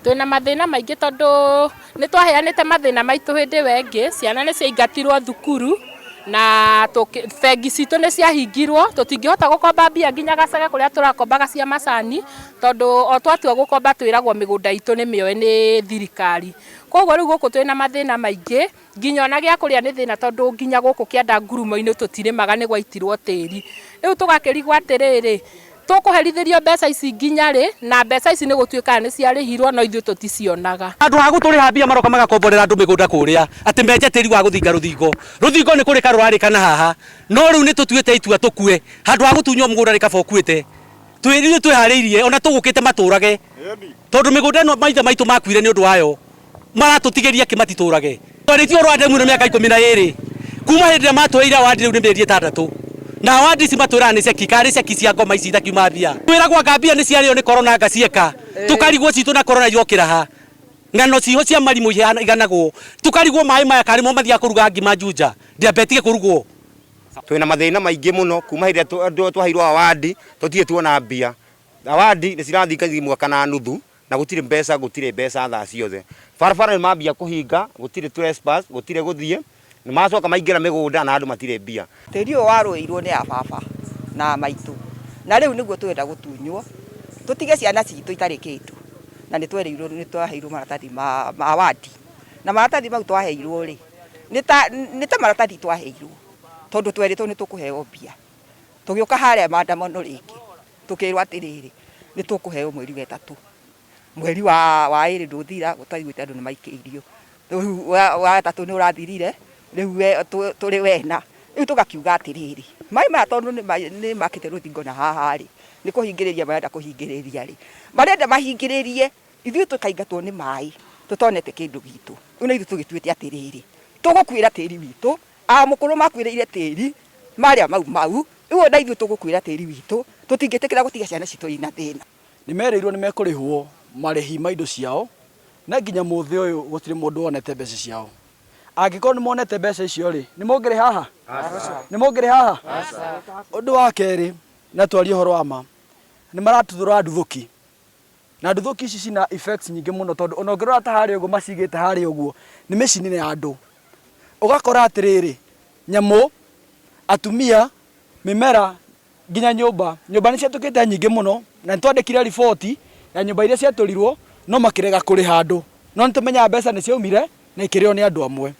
Twĩna mathĩna maingĩ tondũ nĩ twaheanĩte mathĩna maitũ hĩndĩ ĩyo ĩngĩ, ciana nĩ ciaingatirwo thukuru na bengi citũ nĩ ciahingirwo, tũtingĩhota gũkomba mbia nginya gacege kũrĩa tũrakombaga cia macani, tondũ o twatua gũkomba twĩragwo mĩgũnda itũ nĩ mĩoe nĩ thirikari. Koguo rĩu gũkũ twĩna mathĩna maingĩ, nginya ona gĩa kũrĩa nĩ thĩna tondũ nginya gũkũ kĩanda ngurumo-inĩ tũtirĩmaga nĩ gwaitirwo tĩri. Rĩu tũgakĩrigwo atĩrĩrĩ, tũkũherithĩrio mbeca ici nginya rĩ, na mbeca ici nĩ gũtuĩkaga nĩ ciarĩhirwo no ithuĩ tũticionaga. Handũ ha gũtũrĩha mbia maroka magakomborera andũ mĩgũnda kũrĩa atĩ menje tĩri wa gũthinga rũthingo. Rũthingo nĩ kũrĩka rũrarĩka na haha no rĩu nĩ tũtuĩte itua tũkue. Handũ ha gũtunywo mũgũnda nĩ kaba ũkuĩte. Ithuĩ twĩharĩirie ona tũgũkĩte matũrage tondũ mĩgũnda ĩno maithe maitũ makuire nĩ ũndũ wayo. Maratũtigĩria kĩ matitũrage? Twarĩtie ũhoro wa ndemu ĩno mĩaka 12 kuma hĩndĩ ĩrĩa matũheire award rĩu nĩ mĩeri ĩtandatũ na award ici matwĩraga nĩ ceki karĩ ceki cia ngoma ici itakiuma mbia. Twĩragwo anga mbia nĩ ciarĩo nĩ corona anga cieka tũkarigwo citũ na corona irokĩra ha. Ng'ano ciho cia marimũ iganagwo tũkarigwo maĩ maya karĩ mo mathiaga kũruga ngima Juja ndĩambe ĩtige kũrugwo. Twĩna mathĩna maingĩ mũno kuma hĩndĩ ĩrĩa twaheirwo award tũtirĩ tuona mbia. Award nĩ cirathiĩ mwaka na nuthu na gũtirĩ mbeca gũtirĩ mbeca thaa ciothe. Barabara nĩ mambia kũhinga gũtirĩ trespass gũtirĩ gũthiĩ, nĩ macoka maingĩra mĩgũnda na andũ matirĩ mbia. Tĩri ũyũ warũĩirwo nĩ a baba na a maitũ na rĩu nĩguo tũrenda gũtunywo tũtige ciana citũ itarĩ kĩndũ na nĩ twerĩirwo nĩ twaheirwo maratathi ma wandi na maratathi mau twaheirwo rĩ nĩ ta maratathi twaheirwo tondũ twerĩtwo nĩ tũkũheo mbia. Tũgĩũka harĩa maandamano rĩngĩ Tũkĩrwo atĩrĩrĩ, nĩ tũkũheo mweri wa ĩtatũ, mweri wa wa ĩrĩ ndũthira twaiguĩte andũ nĩ maikĩirio, rĩu wa ĩtatũ nĩ ũrathirire, rĩu tũrĩ wena, rĩu tũgakiuga atĩrĩrĩ, maĩ maya tondũ nĩ makĩte rũthingo na haha rĩ, nĩ kũhingĩrĩria marenda kũhingĩrĩria rĩ, marenda mahingĩrĩrie ithuĩ tũkaingatwo nĩ maĩ tũtonete kĩndũ gitũ, rĩu na ithuĩ tũgĩtuĩte atĩrĩrĩ, tũgũkuĩra tĩri witũ, amũkũrũ makuĩrĩire tĩri marĩa mau mau, Rĩu ona ithuĩ tũgũkuĩra tĩri witũ, tũtingĩtĩkĩra gũtiga ciana citũ ina thĩna. Nĩ merĩirwo nĩ mekũrĩhwo marĩhi ma indo ciao, na nginya mũthĩ ũyũ gũtirĩ mũndũ wonete mbeca ciao. Angĩkorwo nĩ monete mbeca icio rĩ, nĩ mũngĩrĩ haha? Nĩ mũngĩrĩ haha? Ũndũ wa kerĩ, na twarie ũhoro wa ma, nĩ maratuthũra nduthũki. Na nduthũki ici cina effects nyingĩ mũno tondũ ona ũngĩrora ta harĩa ũguo macigĩte harĩa ũguo, nĩ mĩcinĩre ya andũ. Ũgakora atĩrĩrĩ, nyamũ, atumia, mĩmera nginya nyũmba. Nyũmba nĩ ciatũkĩte nyingĩ mũno na nĩ twandĩkire riboti ya nyũmba iria ciatũrirwo no makĩrega kũrĩha andũ. No nĩ tũmenyaga mbeca nĩ ciaumire na ikĩrĩo nĩ andũ amwe.